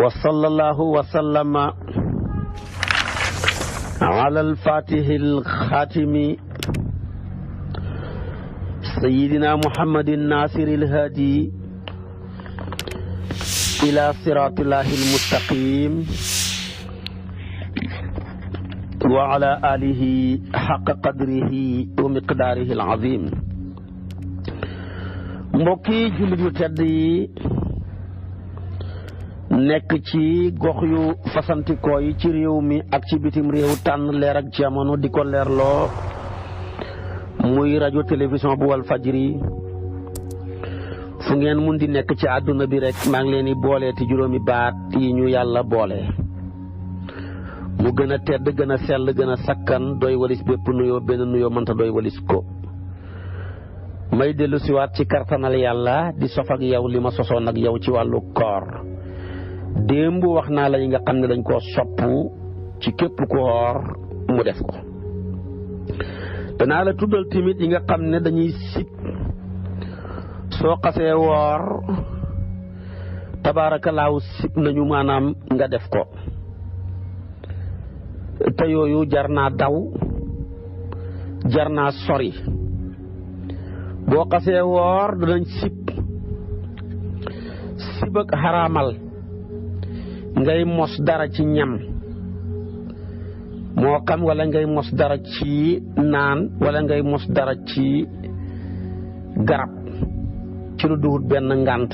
wa sallallahu wa sallama ala al-fatihi al-khatimi sayyidina muhammadin nasiril hadi ila siratillahi al-mustaqim wa ala alihi haqqa qadrihi wa miqdarihi al-azim. mbokki jullit yu tedd yi nekk ci gox yu fasantikoo yi ci réew mi ak ci bitim réew tànn leer ak jamono di ko leerloo muy rajo télévision bu Walfadjri fu ngeen mun di nekk ci àdduna bi rek maa ngi leen di boole ti juróomi baat yi ñu yàlla boole mu gën a tedd gën a sell gën a sakkan doy walis bépp nuyoo benn nuyoo mënta doy walis ko may dellu siwaat ci kartanal yàlla di sof ak yow li ma sosoon ak yow ci wàllu koor démb wax naa la yi nga xam ne dañ koo sopp ci képp ku woor mu def ko danaa la tuddal tamit yi nga xam ne dañuy sib soo xasee woor tabaarakallaahu sib nañu maanaam nga def ko te yooyu jar naa daw jar naa sori boo xasee woor danañ sib ak xaraamal ngay mos dara ci ñam moo xam wala ngay mos dara ci naan wala ngay mos dara ci garab ci lu duhut benn ngànt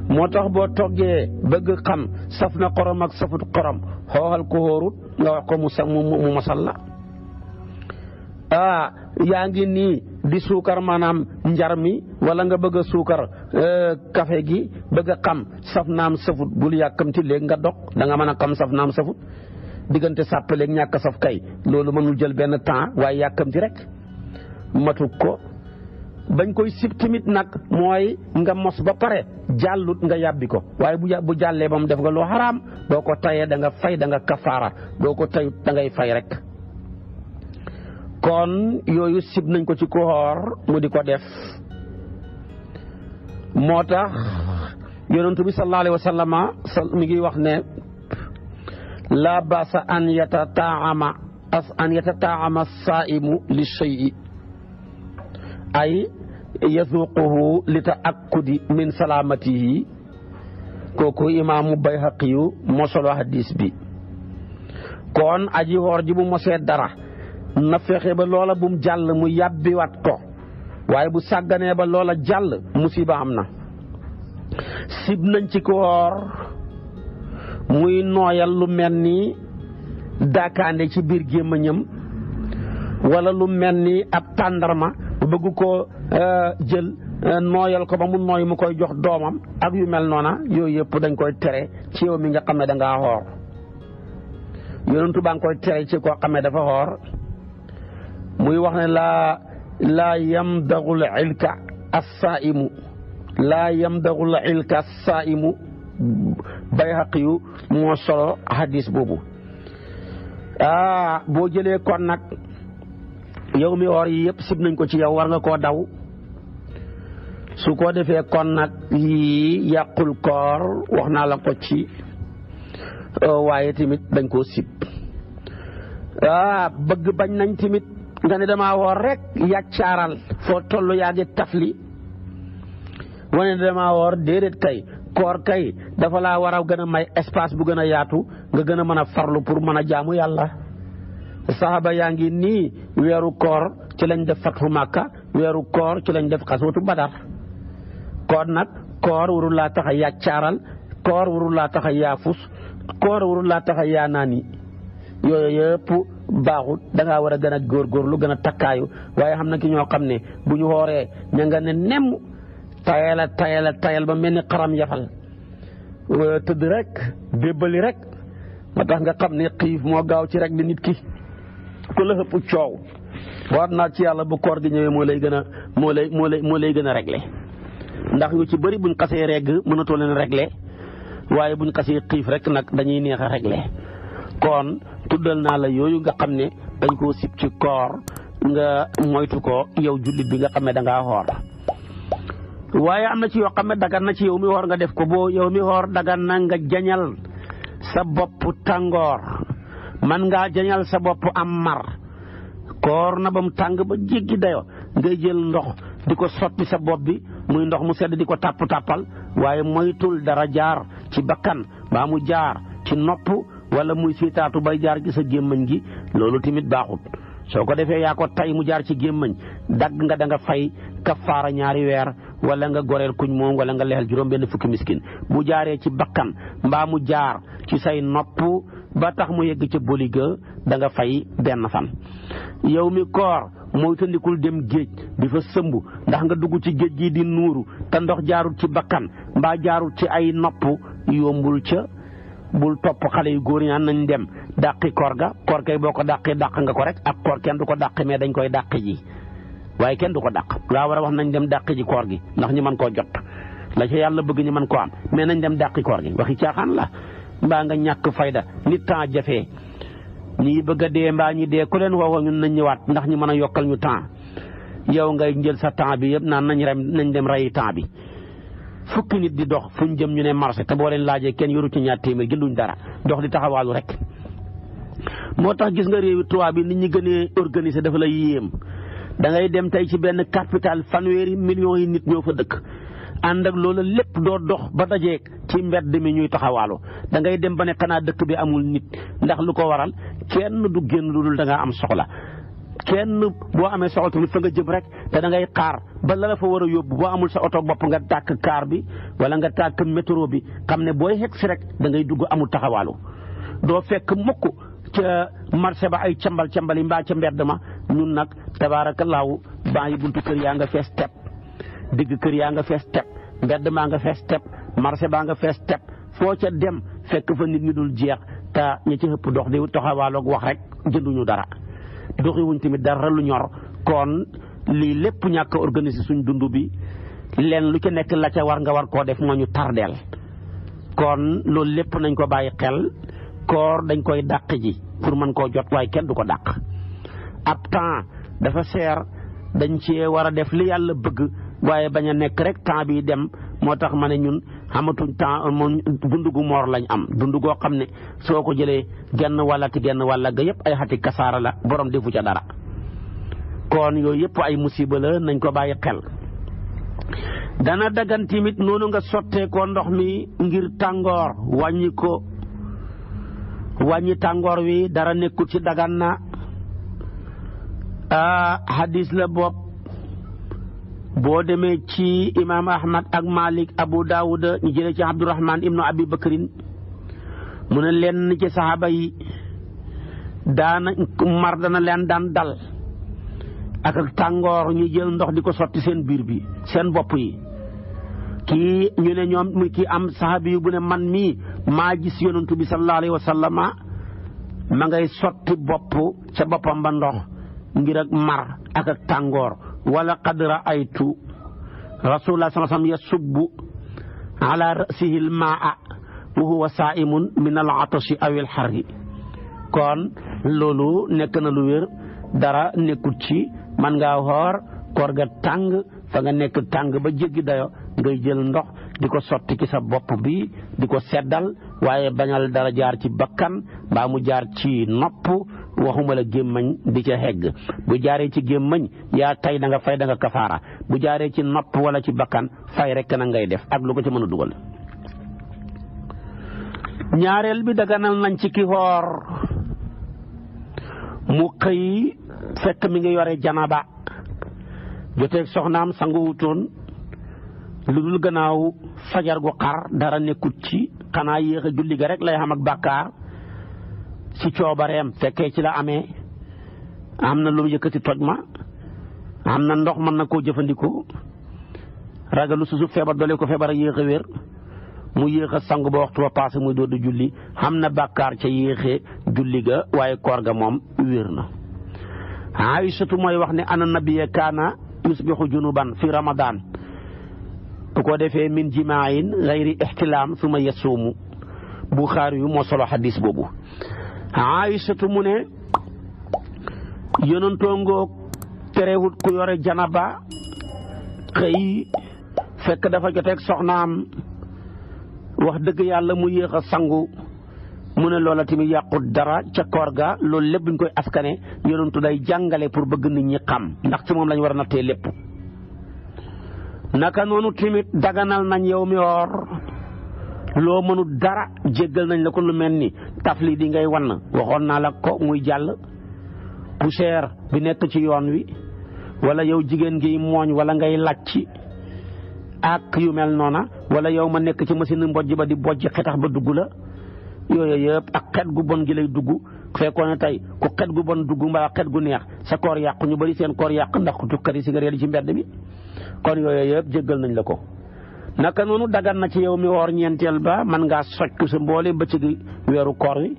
moo tax boo toggee bëgg xam saf na xorom ak safut xorom xooxal ko xóorut nga wax ko mu mosal la yaa ngi nii di suukar maanaam njar mi wala nga bëgg a suukar café gi bëgg a xam saf naam safut bul yàkkamti léegi nga dog da nga mën a xam saf naam safut diggante sàppaleeg ñàkk saf kay loolu mënul jël benn temps waaye yàkkamti rek matu ko bañ koy sib tamit nag mooy nga mos ba pare jàllut nga yàbbi ko waaye bu jàllee ba mu def nga loo xaraam boo ko tayee da nga fay da nga kafaara boo ko tayut da ngay fay rek kon yooyu sib nañ ko ci ku woor mu di ko def moo tax yonent bi sallallahu alayhi wa sallam mi ngi wax ne la basa an yatataama as-saa'imu li shay'i ay yazuquhu li ta'akkudi min salaamatihi kooku imaamu Bayhaqiyu moo solo hadis bi kon aji woor ji bu mosee dara na fexe ba loola bum jàll mu yàbbiwaat ko waaye bu sàgganee ba loola jàll musiba am na sib nañ ci ko woor muy nooyal lu mel ni daakaande ci biir gémmiñam wala lu mel ni ab tàndarma bëgg ko jël nooyal ko ba mu nooy mu koy jox doomam ak yu mel noona yooyu yëpp dañ koy tere ci yow mi nga xam ne da ngaa xoor yonentu baa ngi koy tere ci koo xam ne dafa xoor muy wax ne laa yamdaxul ilka as-saa'imu laa yamdaxul ilka as-saa'imu Bayhaqiyu moo solo hadis boobu boo jëlee kon nag yow mi woor yi yëpp sib nañ ko ci yow war nga koo daw su ko defee kon nag yi yàqul koor wax naa la ko ci waaye tamit dañ koo sib bëgg bañ nañ tamit nga ne damaa woor rek yàccaaral foo toll yaa ngi tafli wane damaa woor déedéet kay koor kay dafa laa war a gën a may espace bu gën a yaatu nga gën a mën a farlu pour mën a jaamu yàlla saxaaba yaa ngi nii weeru koor ci lañ def fathu Makka weeru koor ci lañ def xaswatu Badar kon nag koor warul laa tax a yàccaaral koor warul laa tax a yaafus koor warul laa tax a yaanaani yooyu yëpp baaxut da ngaa war a gën a góorgóorlu gën a takkaayu waaye xam na ki ñoo xam ne bu ñu xooree ña nga ne nemm tayal ba mel ni xaram yafal tëdd rek bébbali rek ma tax nga xam ne xiif moo gaaw ci rek di nit ki ku la ëpp coow war naa ci yàlla bu koor gi ñëwee moo lay gën a réglé ndax ñu ci bëri buñ xasee regg mënatoo leen réglé waaye buñ xasee xiif rek nag dañuy neex a réglé kon tuddal naa la yooyu nga xam ne dañ koo sib ci koor nga moytu ko yow jullit bi nga xam ne da ngaa xoor waaye am na ci yoo xam ne dagan na ci yow mi woor nga def ko boo yow mi woor dagan na nga jañal sa bopp tàngoor man ngaa jañal sa bopp am mar koor na ba mu tàng ba jéggi dayo ngay jël ndox di ko sotti sa bopp bi muy ndox mu sedd di ko tàppal waaye moytul dara jaar ci bakkan baa mu jaar ci nopp wala muy siitaatu bay jaar ci sa gémmañ gi loolu tamit baaxut soo ko defee yaa ko tay mu jaar ci gémmañ dagg nga da nga fay kafaara 2 weer wala nga goreel kuñ moom wala nga lexel juróom benn fukki miskin bu jaaree ci bakkan mbaa mu jaar ci say nopp ba tax mu yegg ca boliga da nga fay 1 fan yow mi koor mooy tandikul dem géej di fa sëmb ndax nga dugg ci géej gi di nuuru te ndox jaarul ci bakkan mbaa jaarul ci ay nopp yombul ca bul topp xale yu góor ñaan nañ dem dàqi koor ga koor kay boo ko dàqi dàq nga ko rek ak koor kenn du ko dàqi mais dañ koy dàqi ji waaye kenn du ko dàq ngaa war a wax nañ dem dàqi ji koor gi ndax ñu mën koo jot la ca yàlla bëgg ñu mën koo am mais nañ dem dàqi koor gi waxi caaxaan la mbaa nga ñàkk fayda nit temps jafee ñii bëgg a dee mbaa ñi dee ku leen woowa ñun nañ ñëwaat ndax ñu mën a yokkal ñu temps yow ngay jël sa temps bi yëpp naan nañ dem rayi temps bi fukki nit di dox fu ñu jëm ñu ne marché te boo leen laajee kenn yoru ci 2 téeméer jënduñ dara dox di taxawaalu rek moo tax gis nga réewi tubaab bi nit ñi gën a organiser dafa la yéem da ngay dem tey ci benn capital 100 millions yi nit ñoo fa dëkk ànd ak loolu lépp doo dox ba dajeeg ci mbedd mi ñuy taxawaalu da ngay dem ba ne xanaa dëkk bi amul nit ndax lu ko waral kenn du génn lu dul da ngaa am soxla kenn boo amee soxla tamit fa nga jëm rek te da ngay xaar ba la fa war a yóbbu boo amul sa oto bopp nga tàkk car bi wala nga tàkk métro bi xam ne booy xeg si rek da ngay dugg amul taxawaalu doo fekk mukk ca marché ba ay cambal yi mbaa ca mbedd ma ñun nag tabaarakallaahu baa yi buntu kër yaa nga fees tepp digg kër yaa nga fees tepp mbedd maa nga fees tepp marché baa nga fees tepp foo ca dem fekk fa nit ñi dul jeex te ñi ci ëpp dox di taxawaaloog wax rek jënduñu dara doxiwuñ tamit dara lu ñor kon lii lépp ñàkk a organiser suñ dund bi leen lu ci nekk la ca war nga war koo def moo ñu tardeel kon loolu lépp nañ ko bàyyi xel koor dañ koy dàq ji pour mën koo jot waaye kenn du ko dàq ab temps dafa seer dañ cee war a def li yàlla bëgg waaye bañ a nekk rek temps bi dem moo tax ma ne ñun xamatuñ temps moom dund gu moor lañ am dund goo xam ne soo ko jëlee genn wàlla ga yëpp ay xati kasaara la borom defu ca dara kon yooyu yëpp ay musiba la nañ ko bàyyi xel dana dagan timit noonu nga sottee ko ndox mi ngir tàngoor wàññi tàngoor wi dara nekkul ci dagan na hadis la bopp boo demee ci imam ahmad ak malik abu daawuda ñu jëlee ci abdurahman ibnu abi bakrin mu ne leen ci saxaaba yi mar dana leen daan dal ak tàngoor ñu jël ndox di ko sotti seen biir bi seen bopp yi kii ñu ne ñoom mu kii am saxaabi yu bu ne man mii maa gis yonantu bi sallallahu alayhi wa sallama ma ngay sotti bopp ca boppam ba ndox ngir ak mar ak tàngoor wala qad ra'aytu rasulullah sallallahu alayhi wa sallam yasubbu ala ra'sihi al-maa'a wa huwa saa'imun min al-'atashi aw al-harri kon loolu nekk na lu wér dara nekkut ci man ngaa xoor koor ga tàng fa nga nekk tàng ba jéggi dayo ngay jël ndox di ko sotti ci sa bopp bi di ko seddal waaye bañal dara jaar ci bakkan mbaa mu jaar ci nopp waxuma la gémmañ di ca hegg bu jaaree ci gémmañ yaa tay da nga fay da nga kafaara bu jaaree ci nopp wala ci bakkan fay rek na ngay def ak lu ko ci mën a dugal ñaareel bi daganal nañ ci ki xoor mu xëy fekk mi ngi yore janaba joteeg soxnaam sangu wutoon lu dul gannaaw fajar gu xar dara nekkut ci xanaa yéex a julli ga rek lay xam ak bàkkaar ci coobareem fekkee ci la amee am na lu yëkkati toj ma am na ndox mën na koo jëfandikoo ragalu susu feebar doole ko feebar a yéex a wér mu yéex a sangu ba waxtu ba passé muy doodu julli xam na bàkkaar ca yéexee julli ga waaye koor ga moom wér na Aysatu mooy wax ne ana nabiya kaana yusbihu junuban fi ramadan bu ko defee min jimaayin gayri ixtilaam suma yasuumu Buxaari yu moo solo xadis boobu Aysatu mu ne yonantoo ngoog terewut ku yore janaba xëy fekk dafa joteeg soxnaam wax dëgg yàlla mu yéex a sangu mu ne loola tamit yàqut dara ca koor ga loolu lépp buñ koy askane yonentu day jàngale pour bëgg nit ñi xam ndax ci moom lañ war a nattee lépp. naka noonu tamit daganal nañ yow mi woor loo mënut dara jéggal nañ la ko lu mel ni tafli di ngay wan waxoon naa la ko muy jàll poussière bi nekk ci yoon wi wala yow jigéen gi mooñ wala ngay làcc ak yu mel noona wala yow ma nekk ci machine mbojj ba di bojj xetax ba dugg la yooyu yëpp ak xet gu bon gi lay dugg fekkoon ne tey ku xet gu bon dugg mbaa xet gu neex sa koor yàqu ñu bari seen koor yàq ndax tukkari cigarette yi ci mbedd mi kon yooyu yëpp jéggal nañ la ko. naka noonu dagan na ci yow mi woor ñeenteel ba man ngaa soccu sa mboole bëccëg weeru koor wi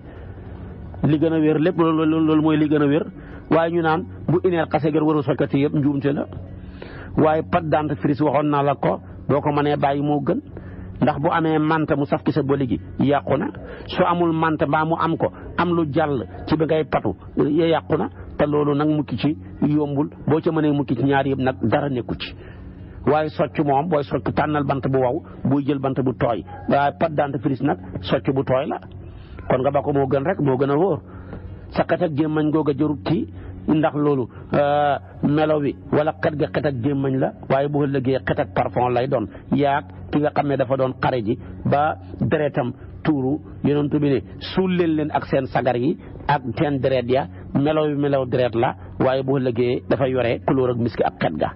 li gën a wér lépp loolu mooy li gën a wér waaye ñu naan bu ineer xase gër waru soccati yëpp njuumte la waaye pâte dentifrice waxoon naa la ko boo ko mënee bàyyi moo gën ndax bu amee manta mu saf ci sa bëli gi yàqu na su amul manta mbaa mu am ko am lu jàll ci bi ngay patu yàqu na te loolu nag mukki ci yombul boo ca mënee mukki ci ñaar yëpp nag dara nekku ci waaye socc moom booy socc tànnal bant bu wow buy jël bant bu tooy waaye pâte dentifrice nag socc bu tooy la kon nga ba ko moo gën rek moo gën a wóor sa xet ak gémmañ googa jarut ci ndax loolu melo wi wala xet ga xet ak gémmañ la waaye bu ëllëgee xet ak parfum lay doon yaag ki nga xam ne dafa doon xare ji ba deretam tuuru yonentu bi ne suul leen ak seen sagar yi ak seen deret ya melo wi melaw deret la waaye bu ëllëgee dafa yore couleur ak miski ak xet ga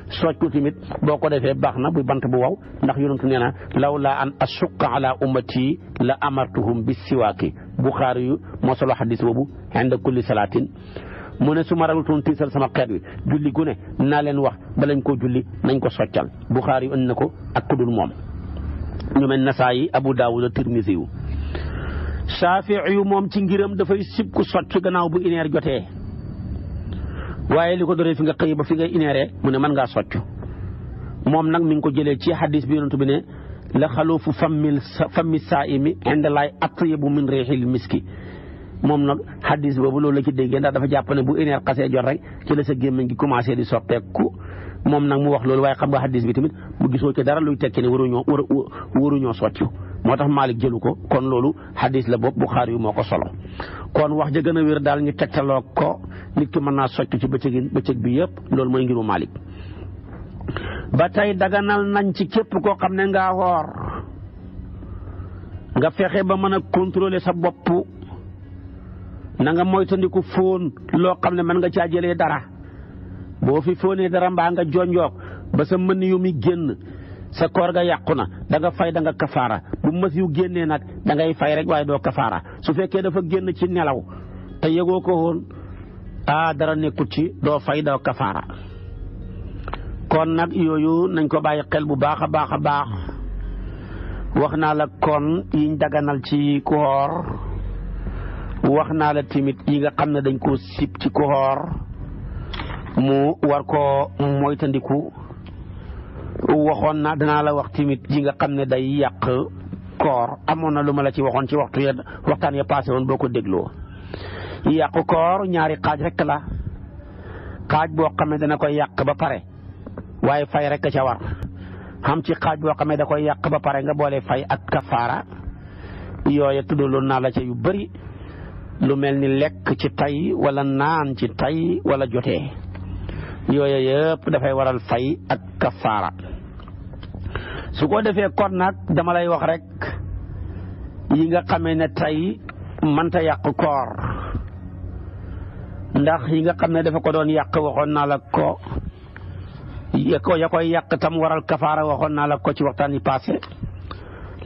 soccu tamit boo ko defee baax na bu bant bu waw ndax yonentu nee na lawlaa an asuqa ala ummati la amartuhum bis siwaaki Buxaari yu moo solo xadis boobu inda kulli salaatin mu ne su ma ragaltoon tiisal sama xeet wi julli gu ne naa leen wax ba lañ koo julli nañ ko soccal Buxaari yu indi na ko ak ku dul moom ñu mel Nasaayi Abu Daawuda Tirmisi yu Saafi'i yu moom ci ngiram dafay sib ku socc gannaaw bu ineer jotee waaye li ko doree fi nga xëy ba fi nga ineeree mu ne mën ngaa socc moom nag mi ngi ko jëlee ci hadis bi yonent bi ne la xaluufu fammi saa'imi inda laay atyabu min riihil miski moom nag hadis boobu loolu la ci déggee ndax dafa jàpp ne bu ineer xasee jot rek ci la sa gémmiñ gi commencé di soppeeku moom nag mu wax loolu waaye xam nga hadis bi tamit mu gisoo ci dara luy tekki ne waruñoo socc moo tax Malik jëlu ko kon loolu hadis la boobu Buxaari yu moo ko solo kon wax ja gën a wér daal ñu tegtaloo ko nit ki mën naa socc ci bëccëg bi yëpp loolu mooy ngiru Malik ba tey daganal nañ ci képp koo xam ne ngaa woor nga fexe ba mën a contrôler sa bopp na nga moytandiku fóon loo xam ne mën nga caa jëlee dara boo fi fóonee dara mbaa nga jonjoog ba sa mën yu mi génn sa koor ga yàqu na da nga fay da nga kafaara bu mës yu génnee nag da ngay fay rek waaye doo kafaara su fekkee dafa génn ci nelaw te yëgoo ko woon dara nekkut ci doo fay doo kafaara kon nag yooyu nañ ko bàyyi xel bu baax a baax a baax wax naa la kon yiñ daganal ci koor wax naa la tamit yi nga xam ne dañ koo sib ci koor mu war koo moytandiku waxoon naa danaa la wax tamit yi nga xam ne day yàq koor amoon na lu ma la ci waxoon ci waxtaan ya passé woon boo ko dégloo yàq koor ñaari xaaj rek la xaaj boo xam ne dana koy yàq ba pare waaye fay rek ca war xam ci xaaj boo xam ne da koy yàq ba pare nga boole fay ak kafaara yooya tuddaloon naa la ca yu bari lu mel ni lekk ci tay wala naan ci tay wala jotee yooya yëpp dafay waral fay ak kafaara su ko defee kon nag dama lay wax rek yi nga xamee ne tey mënta yàq koor ndax yi nga xam ne dafa ko doon yàq waxoon naa la ko ya koy yàq tam waral kafaara waxoon naa la ko ci waxtaan yi passé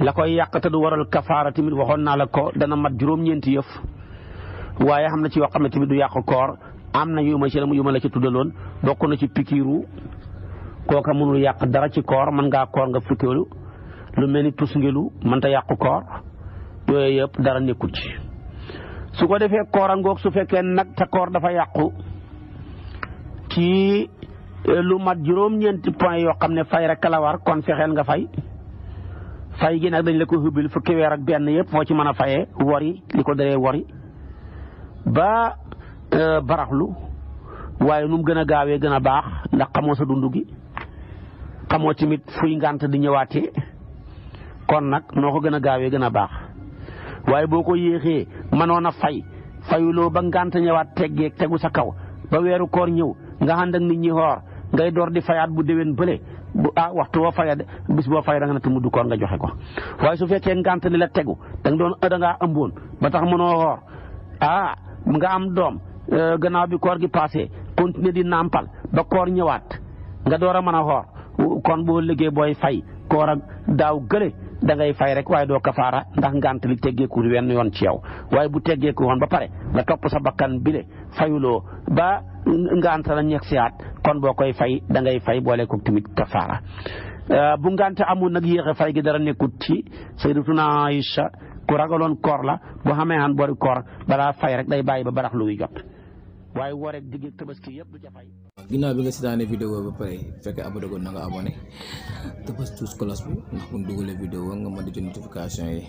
la koy yàq te du waral kafaara tamit waxoon naa la ko dana mat juróom-ñeenti yëf waaye xam na ci yoo xam ne tamit du yàq koor am na yu ma la ci tuddaloon bokk na ci pikiiru kooka mënul yàq dara ci koor mën ngaa koor nga fukkeelu lu mel ni tusngelu mënta yàq koor yooyu yëpp dara nekkul ci su ko defee koor a ngoog su fekkee nag te koor dafa yàqu ci lu mat juróom-ñeenti point yoo xam ne fay rek la war kon fexeel nga fay gi nag dañ la ko hubbil fukki weer ak benn yëpp foo ci mën a fayee wori li ko daree wori ba baraxlu waaye nu mu gën a gaawee gën a baax ndax xamoo sa dund gi xamoo tamit fuy ngànt di ñëwaatee kon nag noo ko gën a gaawee gën a baax waaye boo ko yéexee mënoon a fayuloo ba ngànt ñëwaat teggeeg tegu sa kaw ba weeru koor ñëw nga ànd ak nit ñi xoor ngay door di fayaat bu déwén bële waxtu woo faya bis boo fay da nga ne te mudd koor nga joxe ko waaye su fekkee ngànt li la tegu da ngaa ëmboon ba tax mënoo xoor nga am doom gannaaw bi koor gi passé continuer di nàmpal ba koor ñëwaat nga door a mën a xoor kon boo liggéey booy fay koor ak daaw gële da ngay fay rek waaye doo kafaara ndax ngànt li teggeeku wenn yoon ci yow waaye bu teggeeku woon ba pare nga topp sa bakkan bile fayuloo ba ngànt la ñeeg siyaat kon boo koy fay da ngay fay boole ko tamit kafaara bu ngànt amul nag yéexe fay gi dara nekkut ci sayyidatuna Aïcha ku ragaloon koor la bu xamee an bori koor balaa fay rek day bàyyi ba barax lu jot waaye woo rek digg tabaski yëpp du ca fay. ginnaaw bi nga seetaanee vidéo ba pare fekkee abonné ko na nga abonné te bës tous cloche bi ndax bu ñu dugalee vidéo nga mën di jot notification yi.